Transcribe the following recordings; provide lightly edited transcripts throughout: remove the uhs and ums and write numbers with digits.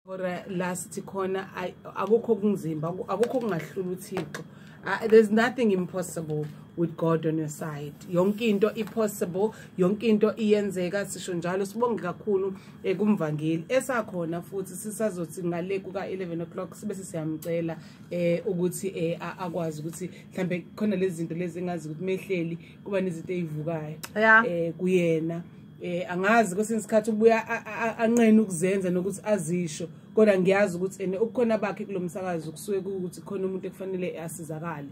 Hora la sithi khona akukho kunzima, akukho kungahlula uThixo. There's nothing impossible with God on your side. Yonke into impossible, yonke into iyenzeka, sisho njalo. Sibonge kakhulu kumvangeli esakhona, futhi sisazothi ngale kuka 11 o'clock sibe siyamcela ukuthi akwazi ukuthi mhlambe khona lezi zinto lezi engazi ukuthi mehleli kuba nezinto ezivukayo kuyena. Angazi kwesinye isikhathi ubuya anqene ukuzenza nokuthi azisho, kodwa ngiyazi ukuthi ene ubukhona bakhe kulomsakazo kusuke ukuthi khona umuntu ekufanele asizakale,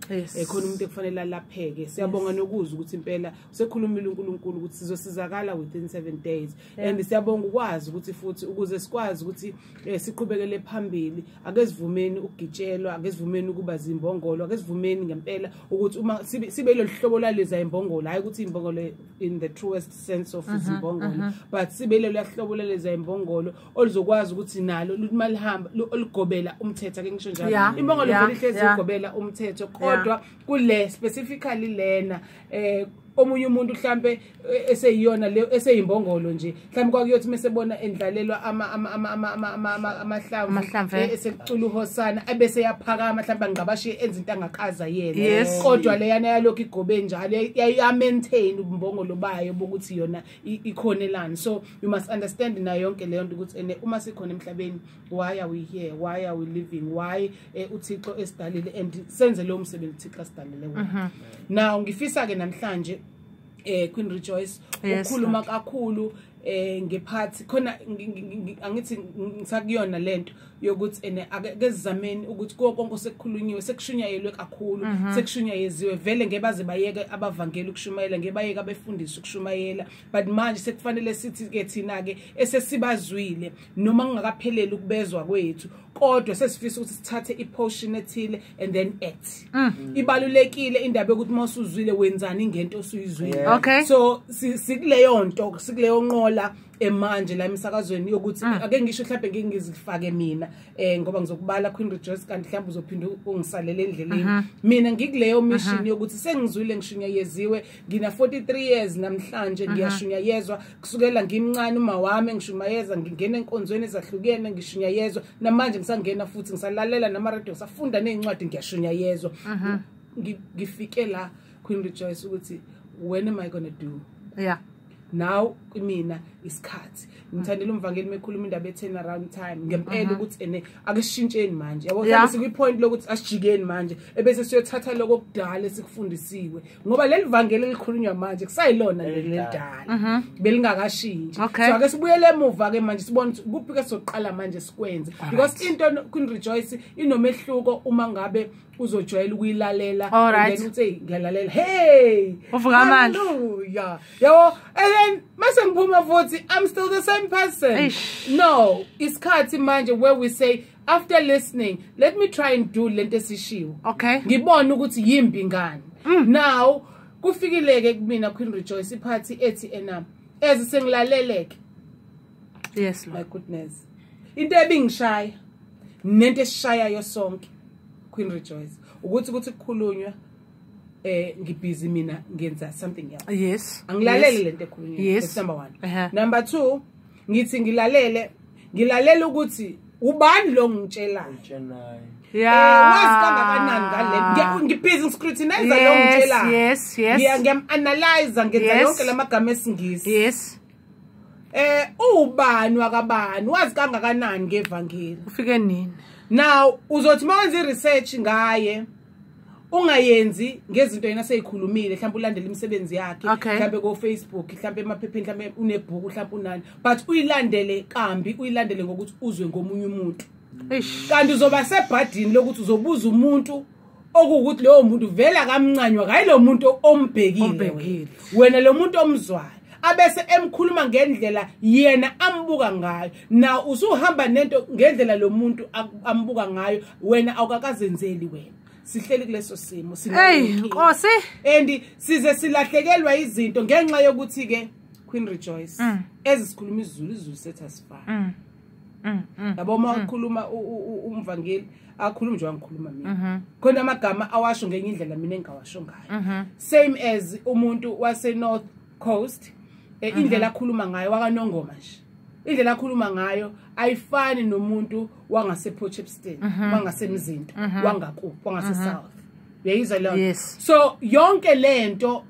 khona umuntu ekufanele alapheke. Siyabonga nokuzwa ukuthi impela usekhulumile uNkulunkulu ukuthi sizosizakala within 7 days, and siyabonga ukwazi ukuthi futhi ukuze sikwazi ukuthi siqhubekele phambili, ake sivumeni ukugitshelwa, ake sivumeni ukuba zimbongolo, ake sivumeni ngempela ukuthi uma sibe lolu hlobo laleza imbongolo, hayi ukuthi imbongolo in the truest sense of izimbongolo, but sibe lolu hlobo laleza imbongolo oluzokwazi ukuthi nalo malihamba olugobela umthetho, ake ngisho njalo. Imbongolo vele ihlezi igobela umthetho, kodwa kule specifically lena omunye umuntu mhlambe eseyiyona le eseyimbongolo nje, mhlambe kwakuyothi mesebona endlalelwa ama ama ama ama ama ama amahlamvu esekucula uhosana, ebese yaphakama mhlambe angqabashe enza into angakaza yena, kodwa leyana yalokhu igobe njalo ya maintain ubumbongolo bayo bokuthi yona ikhonelana. So you must understand nayo yonke leyo nto ukuthi ene uma sikhona emhlabeni, why are we here, why are we living, why uThixo esidalile and senze lo msebenzi uThixo asidalile wona. Now ngifisa ke namhlanje Queen Rejoice ukukhuluma kakhulu ngephathi khona, angithi ngisakuyona lento yokuthi ene ake sizameni ukuthi konke sekukhulunyiwe, sekushunyayelwe kakhulu, sekushunyayezwe vele, ngebaze bayeke abavangeli ukushumayela, ngebayeke abefundisi ukushumayela, but manje sekufanele sithi ke thina ke esesibazwile noma kungakapheleli ukubezwa kwethu, kodwa sesifisa ukuthi sithathe iportion ethile and then act. Ibalulekile indaba yokuthi mawusuzwile wenzani ngento osuyizwile. So sikuleyo nto, sikuleyo nqola emanje la emsakazweni yokuthi ake ngisho mhlawumbe ngike ngizifake mina, ngoba ngizokubala Queen Rejoice, kanti mhlawumbe uzophinda ungisalele endleleni. Mina ngikuleyo mission yokuthi sengizwile, ngishunyayezwe, ngina 43 years namhlanje, ngiyashunyayezwa kusukela ngimncane, uma wami ngishumayeza, ngingena enkonzweni ezahlukene ngishunyayezwa, namanje ngisangena futhi ngisalalela nama radio, ngisafunda nezincwadi, ngiyashunyayezwa. Ngifike la Queen Rejoice ukuthi when am I going to do? Now kumina isikhathi ngithandela umvangeli mekhuluma indaba e-turn around time ngempela ukuthi ene ake sishintsheni manje, yabo, mhlawumbe sikwi-point lokuthi asijikeni manje ebese siyothatha lokho okudala esikufundisiwe, ngoba leli vangeli elikhulunywa manje kusayilona leli elidala belingakashintshi. So ake sibuyele emuva ke manje sibone ukuthi kuphi ke soqala manje sikwenze, because into Queen Rejoice inomehluko uma ngabe uzojwayela ukuyilalela and then uthi ngiyalalela, hey, uvuka amandla, hallelujah, yabo, and then mase ngiphuma futhi I'm still the same person. Eish. No, isikhathi manje where we say after listening, let me try and do lento esishiwo, ngibone ukuthi yimbi ngani. Now kufikile ke kumina Queen Rejoice iphathi ethi ena ezisengilaleleke. Yes, my Lord. Goodness, into ebingishaya nento esishayayo sonke Queen Rejoice ukuthi kukhulunywa ngibhizi mina ngenza something else. Angilalele lento ekhulunywa. That's number 1. Number 2, ngithi ngilalele, ngilalela ukuthi ubani lo ngitshelayo. Wazi kangakanani ngale, ngibhizi ngiscrutinize lo ngitshelayo. Ngiyam-analyze, ngenza yonke lamagama esingisi. Ubani wakabani wazi kangakanani ngevangeli. Ufike nini? Now uzothi mawenza i-research ngaye ungayenzi ngezinto yena seyikhulumile, mhlawumbe ulandele imisebenzi yakhe, mhlawumbe ko Facebook, mhlawumbe emaphepheni, mhlawumbe unebhuku, mhlawumbe unani, but uyilandele kambi, uyilandele ngokuthi uzwe ngomunye umuntu. Kanti uzoba sebhadini lokuthi uzobuza umuntu okuwukuthi lowo muntu vele akamncanywa hayi lo muntu ombhekile Ombhekile. wena, lo muntu omzwayo abese emkhuluma ngendlela yena ambuka ngayo. Now usuhamba nento ngendlela lo muntu ambuka ngayo, wena awukakazenzeli wena. Sihleli kuleso simo, Hey, sinenkinga. Nkosi. And size silahlekelwa izinto ngenxa yokuthi ke Queen Rejoice ezisikhuluma isiZulu, isiZulu sethu asifani. Yabo, uma ukhuluma umvangeli akhuluma nje wangikhuluma mina, khona amagama awasho ngenye indlela mina engawasho ngayo, same as umuntu wase North Coast, indlela akhuluma ngayo wakaNongoma nje. Indlela akhuluma ngayo ayifani nomuntu wangase Potchefstroom, wangasemzinto, wangakuphi, wangase South. Uyayizwa leyo nto? Yes. So yonke lento